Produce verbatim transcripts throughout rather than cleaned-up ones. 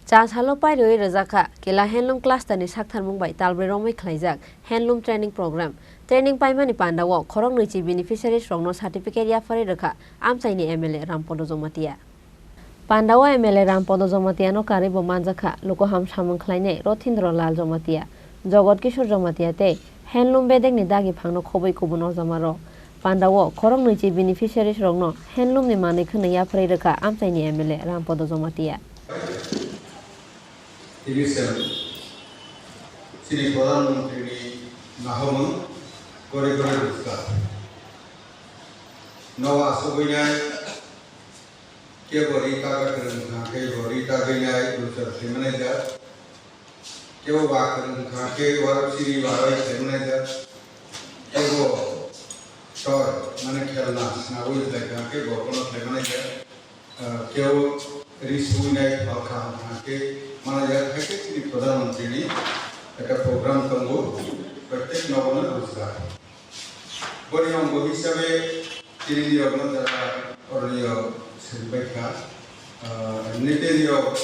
Cha salo pairwi rwjakha Kela Handloom Cluster ni saktharmung bai talbrwi romwi khlaijak Handloom Training Program. Training paimani pandao khoroknwi chi beneficiaries rokno certificate yapharwi rwkha amchaini M L A Rampodo Jomatia. Pandao M L A Rampodo Jomatia no karwi bo manjakha lukuham samung khlainai Rothindro Lal Jomatia, Jogot Kishore Jomatia tei handloom bedekni dagi phangno khobwi kubun ojama rok. Pandao khoroknwi chi beneficiaries rokno handloom ni manwi khwnwi yapharwi rwkha amchaini M L A Rampodo Jomatia. Tini chwng chini Pradhan Mantri ni nahomung Ghare Ghare Rozgar no asugwinai, kebo ri taga kwrwng wngkha khe bo ri tagwinai rozgar khlaimanai jak, kebo wa kwrwng wngkha khe warok chini waroi khlaimanai jak, kebo toy mane khelna snagwi khlai wngkha khe bo bono khlaimanai jak. Ah, kebo ri suinai phalkha hwnka khe mana ya khaikhe chini Pradhan Mantri ni ekta program tongo, prottek nogono rozgar. Boni ongo hisabe chini nirokno jara oroni o sengbaikha, ah, nete nirok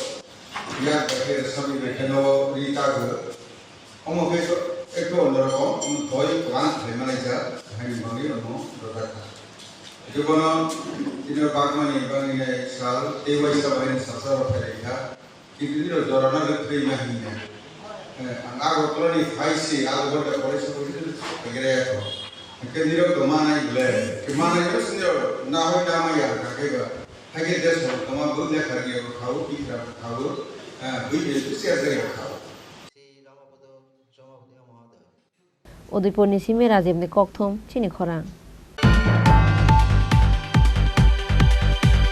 yak bai khe rwsabwi bai khe no ri tago. Omo khe ekto onnorok doi plan khlai manai jak, haini bagwi omo rwjak kha. Jotono tini bagmani bagwi nai sal tei waisa bai ni salsa rok phai lai kha. Kintu nirok jora no le thwi ma hini. Eh, ang Agartala ni phai si, Agartala college of Education phai gra ya kho. Ke nirok to manai ble, ke manai no sinirok na hoi na ma ya ka ke ba. Hai ke des hon toma bu le khar ge khau, ki khar khau, eh, bu le bu sia ge khau. Udaipurni simi Rajibni kokthum chini khorang.